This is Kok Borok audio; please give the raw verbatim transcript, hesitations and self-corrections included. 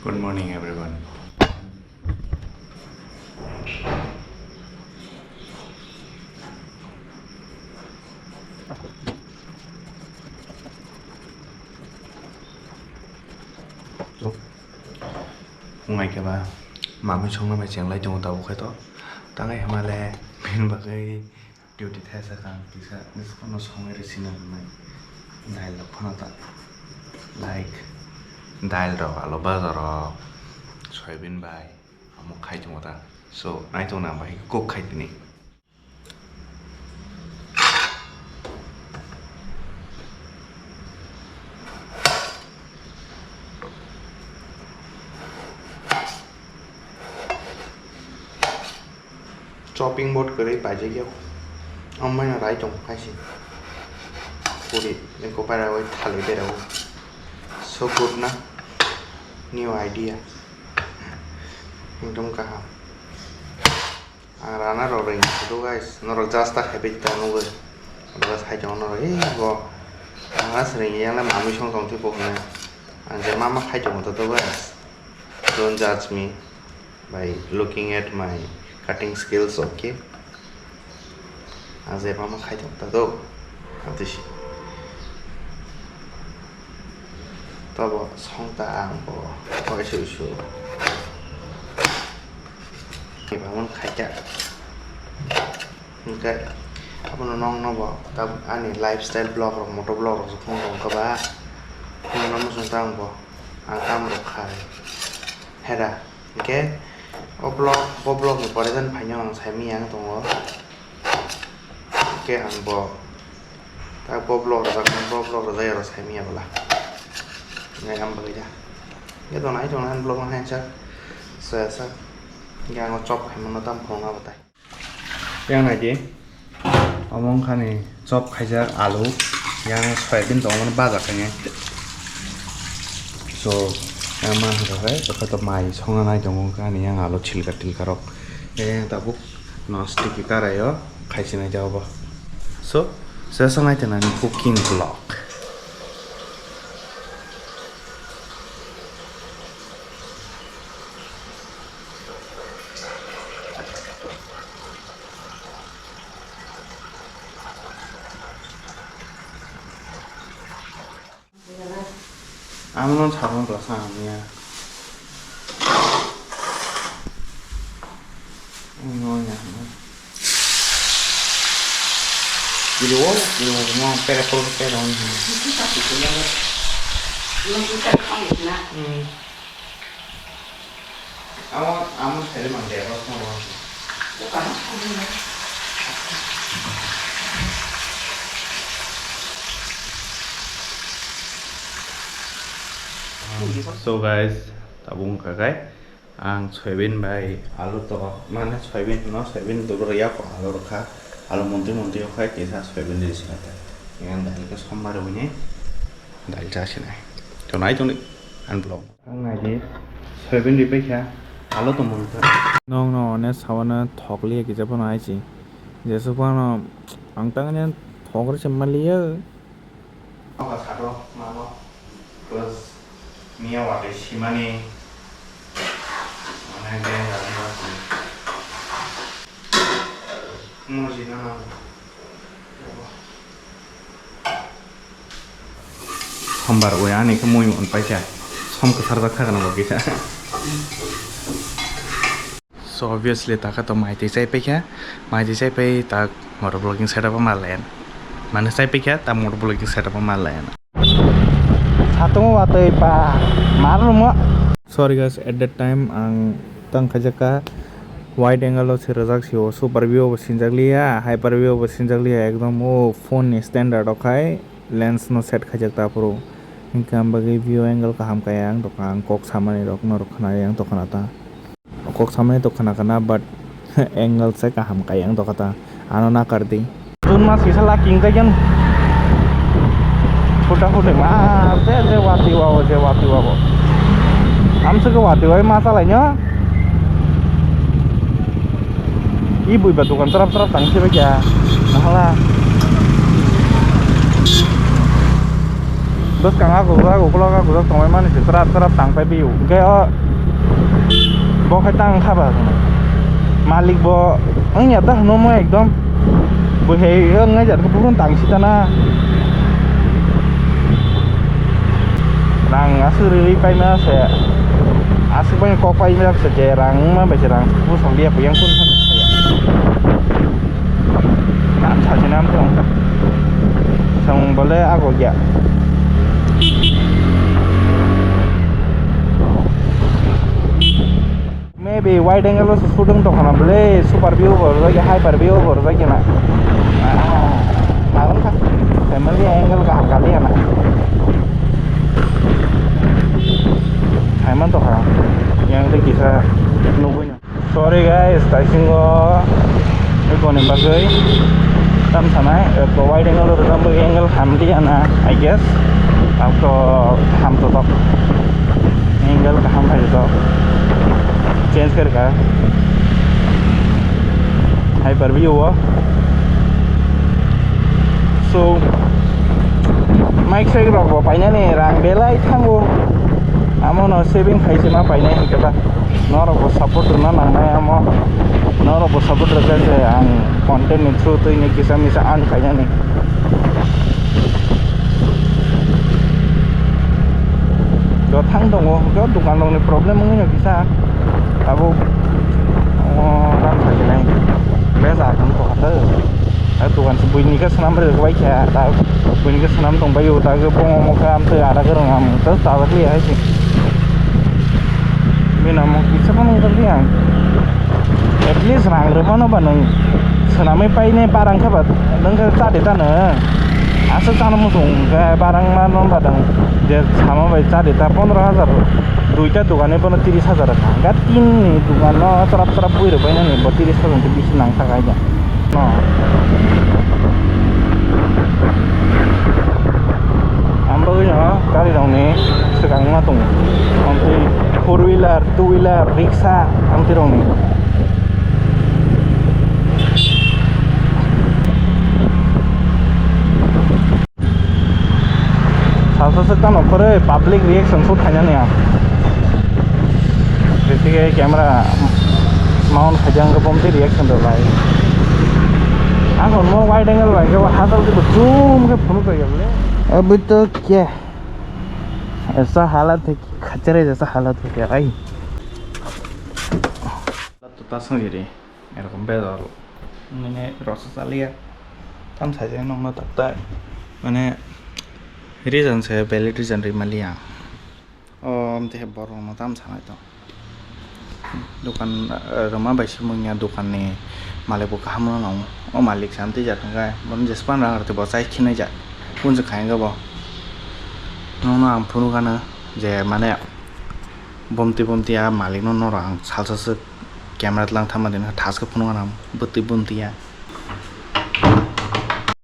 Good morning, everyone. Phung hai khe ba mamui songno bai chenglai tongo tabuk khe to. Tangai hwnba le bini bagwi duty thai sa kha ang kisa bwskango songwi rw sina hwnwi. Dail rok phano ta, like, dail rok, alu baja rok, soyabin bai omo khai tongo ta. So, nai tongo na bai cook khai tini. Chopping board kwrwi paijak ya. Omo bai no rai tong kha se. Puri eko para oi thalwi bera o. So good na. New idea. Ekdom kaham. Ang rana rok ring khudu guys. Norok just ta khai pai ta nugwi. Just khai tongo norok. Ei bo. Ang as ring yang le mamui song tong thwi bo hwnwi. Ang je mama khai tongo to guys. Don't judge me by looking at my cutting skills, okay? Ang je mama khai tong ta do. Ang tisi. Tobo song ta ang bo. Koi su su. Ni bangun khai ta. Hwnkhe abono nokno bo ta ani lifestyle vlog rok, moto vlog rok se phone tong kha ba. Phone no muchung ta ang bo. Ang kam rok khai. Hera. Hwnkhe o vlog, bo vlog ni pore jan phaino ang saimanya ang tongo. Hwnkhe ang bo ta bo vlog rwjak, bo vlog rwjak aro saimanya bwla. Ngai am bagwi da. Hwnkhe tonai tonai vlog no hai sak. Soya sak. Hwnkhe ang o chop khaimano tam phunukna bwtai. Yang nai di. Omo wngkha ni chop khaijak alu, yang soyabin tongmani baja khainai. So, yang ma hwnkha khe, tokha to mai songna nai tongo wngkha ni yang alu chilka tilka rok. Yang tabuk non stick karai o khaisi nai jabo. So, sesa nai tongna ni cooking vlog. Amo no sabon rok sa hamya. Ano ya. Kilo, kilo mo pera pura pera on. Hmm. Amo, amo sari mang de, abo phone ro. So guys, tabuk wngkha khe ang soyabin bai alu to, mane soyabin no, soyabin dubur ya ko alu rwkha, alu montwi montwi rwkha, kisa soyabin ri sina ta. Yang dal khe sombar wngwi dal cha sinai. To nai tongni ang vlog. Ang nai di, soyabin ri paikha, alo tongmani kha. Nokno one sawana thokliya kisa phano hai se. Jesa phano ang tangni thokre se maliya. Noka sato mano, plus miya watwi simani. Mane beng rani watwi. Muji nana. Hambar oi ani khe mui mon paikha. Som kwthar jak kha gana bo kisa. So obviously taka to mai twi chai paikha. Mai twi chai pai tak motor vlogging setup ma len. Mane chai paikha ta motor vlogging setup ma len. Satung watwi pa mar rumo. Sorry guys, at that time ang tang khaijak ka wide angle o se rwjak sio, super view bo sinjak liya, hyper view bo sinjak liya, ekdom o phone ni standard o khai lens no set khaijak ta phuru. Hinkhe ang bagwi view angle kaham kaya ang dokha, ang kok samani rok norok khna yang dokha na ta. Kok samani to khna khna, but angle se kaham kaya ang dokha ta. Ano nakar di. June mas kisa la king jagyan. Huta huti ma je je wati wa je wati wa. Amsuk wati wa ma salai nyo. I bui ba dukan trap trap tang se ba kya. Nahala. Bwskang a gujak, ukulok a gujak tongmani se trap trap tang pai bio. Hwnkhe o bo khe tang kha ba. Malik bo wngya ta hwnwi mo ekdom. Bo he wngnai jat buphuru tang si ta na. Rang aswk rwui paima se. Aswk bai kok paima se je rang wngma bai se rang bwsong liya kho yang kun san saya. Tam sajina am tong. Samung bole ago ya. Maybe wide angle o se shooting tong khana bole, super view bo rwjak ya, hyper view bo rwjak ya na. Ah, ma wngkha. Family angle kaham kali ya na. Hai man tong kha. Yang tei kisa nugui na. Sorry guys, taisingo ekoni bagwi tam sanai, eh, wide angle o rwjak bagwi angle hamliya na, I guess. Ang to ham to tok. Angle kaham hai to. Change kar ka. Hyper view o. So, mic sack rok bo painani rang belai thango. Amo no saving khai se ma painai hwnkhe ba. Norok bo support rwna nangnai amo. Norok bo support rwkha se ang content ni through twi ni kisa misa earn khainani. Do thang tongo, do dukan rok ni problem wngwi no kisa. Abo, o, ram khainai. Besa kang to hata. A dukan se buini khe swnam rwk bai kha, ta buini khe swnam tong bai o, ta khe bongo mo khe amtwi ara khe rwng am, ta ta khe hai se. Bini amo kisa phano wngkha khe ang. At least rang rwmano ba nwng swnamwi painai barang khe ba nwng khe cha de ta nwng. Aswk chana muchung khe barang mano ba nwng je sama bai cha de ta pondro hajar, duita dukani bono tiris hajar wngkha. Hwnkhe tinni dukano chwrap chwrap bui rwbainani bo tiris hajar khe bisi nang thak aida. No. Ang bagwi no gari rokni swkang ma tongo. Amtwi four wheeler, two wheeler, riksa, amtwi rokni. Salsa se tamo kwrwi public reaction shoot khainani ang. Bisi khe camera mount khaijak hwnkhe bomtwi reaction rwlai. Ang hwnmo wide angle bai khe bo hachal khe bo zoom khe phunuk tongya bole. Abhi to kya? Aisa halat hai ki khachar hai jaisa halat ho gaya bhai. Halat to ta song giri. Erokom bejal. Mane rosa chaliya. Tam sajak nokno tak tak. Mane reason se valid reason ri maliya. O amtwi hai borok no tam sanai to. Dukan, eh, rwma bai se mungya dukan ni malik bo kaham no nang. O malik se amtwi jak hwnkhe bono jespan rang rwtwi bo chai khinai jak. Punjak khai hwnkhe bo. Nono ang phunuk gana je mane bomti bomti a malik no norok ang salsa swk camera tlang thangma din thas khe phunuk gana bwtwi bomti ya.